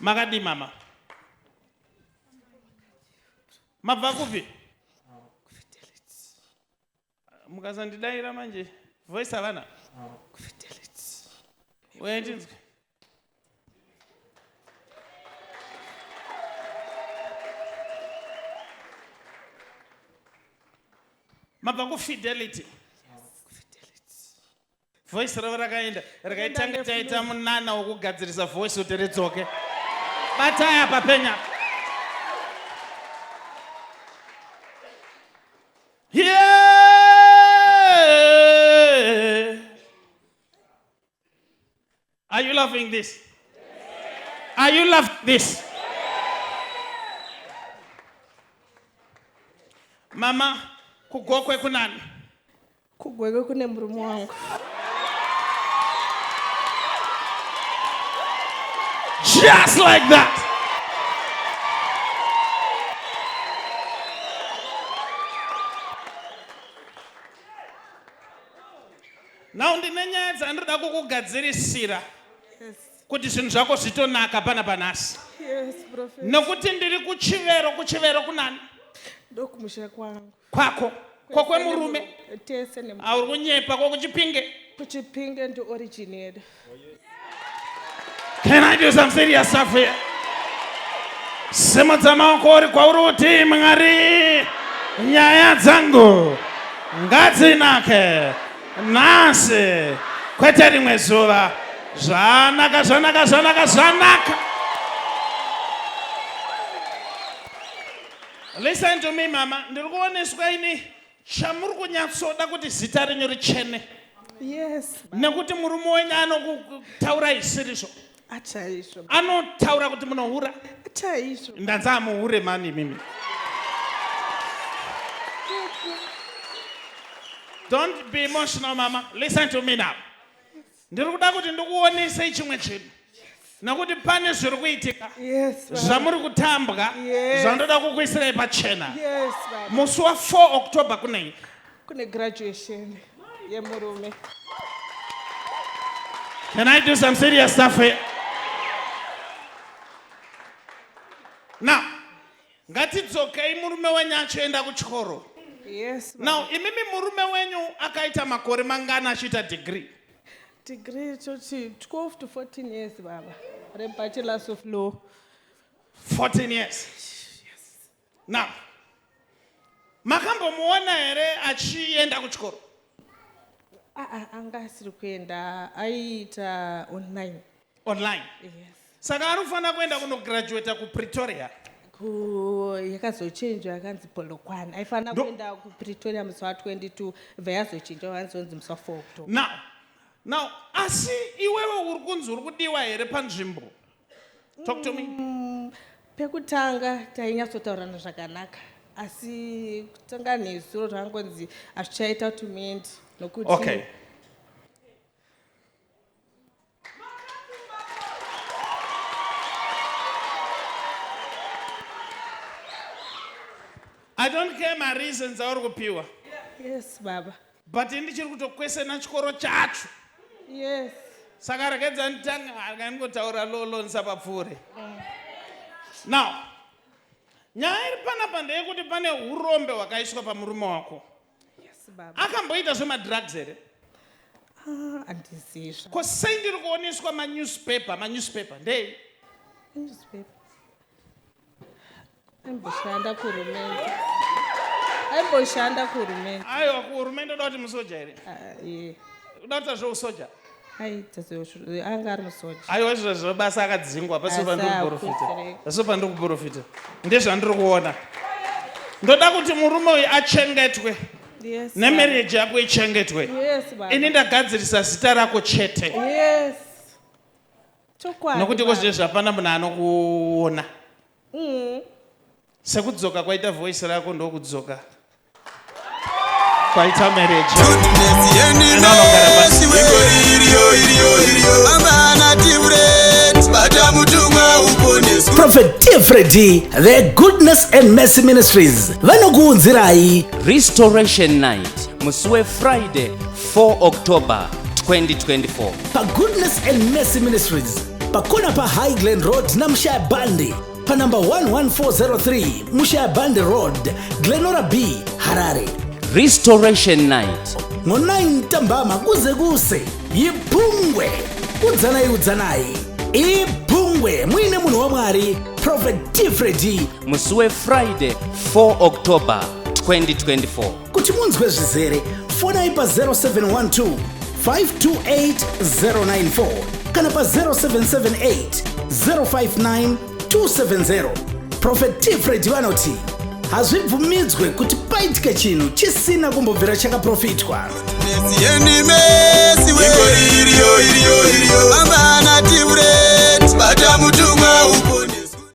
Makadii mama? Mabva kupi? Mukasandidaira manje voice havana. Uye ndinzwe. Mabva kufidelity. Voice ravo rakaenda rikaitanga taita munana wokugadzirisa voice kuti ridzoke. Batai apa penya. Yeah! Are you loving this? Are you loving this? Mama, kugokwe kunani? Kugwekwe kune murume wangu. Just like that. Now ndine nyaya dzandinoda kukugadzirisira kuti zvinhu zvako zvitonaka pana panhasi. Yes, prophet. Nokuti ndiri kuchivero, kuchivero kunani? Ndokumusha kwangu. Kwako. Kwokwemurume. Tese ne Auri kunyepa kwokuchipinge. Kuchipinge ndi origin yedu. Can I do some serious stuff here? Simudza maoko uri kwauri uti Mwari, nyaya dzangu ngadzinake nhasi kwete rimwe zuva. Zvanaka, zvanaka, zvanaka, zvanaka. Listen to me mama, ndiri kuoneswa ini chamuri kunyatsoda kuti zita renyu richene. Yes. Nekuti murume wenyu anokutaura isirizvo. Achaizvo. Anotaura kuti munohura. Chaizvo. Ndanzi amuhure mani imimi. Don't be emotional mama. Listen to me now. Ndiri kuda kuti ndikuonesei chimwe chinhu. Nekuti pane zviri kuitika. Yes. Zvamuri kutambwa. Yes. Zvandoda kukuisirai pachena. Yes, baba. Musi wa 4 October kunei? Kune graduation yemurume. Can I do some serious stuff here? Now, ngatidzokei murume wenyu achienda kuchikoro. Yes. Now, imimi murume wenyu akaita makore mangana achiita degree? Degree toti 12 to 14 years baba. Re bachelor's of law. 14 years. Yes. Now, makambomuona here achienda kuchikoro? Ah, ah, anga asiri kuenda aiita online. Online. Yes. Saka ari kufanira kuenda kunograduata kuPretoria. Ku yakazochinjwa yakanzi Polokwane. Aifanira kuenda kuPretoria musi wa 22 bva yazochinjwa vanzonzi musi wa 4 October. Now, now asi iwewe uri kunzi uri kudiwa here panzvimbo? Talk to me. Pekutanga tainyatsotaurana zvakanaka asi kutanga nezuro zvakangonzi hazvichaita kuti muende nokuti Okay. I don't care my reasons auri kupiwa. Yes baba. But ndichiri kutokwesena chikoro chacho. Yes. Saka regedza nditanga ndingotaura lolo ndisapapfuure. Now, nyaya iri panapa ndeyekuti pane urombe hwakaiswa pamurume wako. Yes, baba. Akamboita zvemadrugs here? Ah, handizizvo. Ko sei ndiri kuoneswa manewspaper, manewspaper ndei? Newspaper. Aimboshanda kuhurumende. Aimboshanda kuhurumende. Aiwa kuhurumende uda kuti musoja here? Ah, yeah. Uda kuita zveusoja? Aita zve anga ari musoja. Aiwa izvo zvebasa akadzingwa pasi Asi pandiri kuprofita. akudzingwa. Pasi pandiri kuprofita. Ndezvandiri kuona. Ndoda kuti murume uyu achengetwe. Yes. Nemarriage yako ichengetwe. Yes, baba. Ini ndagadzirisa zita rako chete. Yes. Chokwadi. Nokuti baba. kozvezvi hapana munhu anokuona. Sekudzoka kwaita voice rako ndokudzoka kwaita marriage. Prophet T. Freddy, the Goodness and Mercy Ministries, vanokuunzirai Restoration Night musi weFriday 4 October 2024. PaGoodness and Mercy Ministries. Pakona paHigh Glen Road naMushaya Bandi panumber 11403 Mushaya Bandi Road, Glenora B, Harare. Restoration Night. Ngo-9 ntambama kuze kuse yiphungwe. Udzanai udzanai iphungwe muine munhu waMwari Prophet T Freddy. Musi weFriday 4 October 2024. Kuti munzwe zvizere fonai pa 0712 528 094 kana pa 0778 059 270. Prophet T Freddy vanoti hazvibvumidzwe kuti paitike chinhu chisina kumbobvira chakaprofitwa. Iriyo iriyo iriyo, bata mutumwa upo.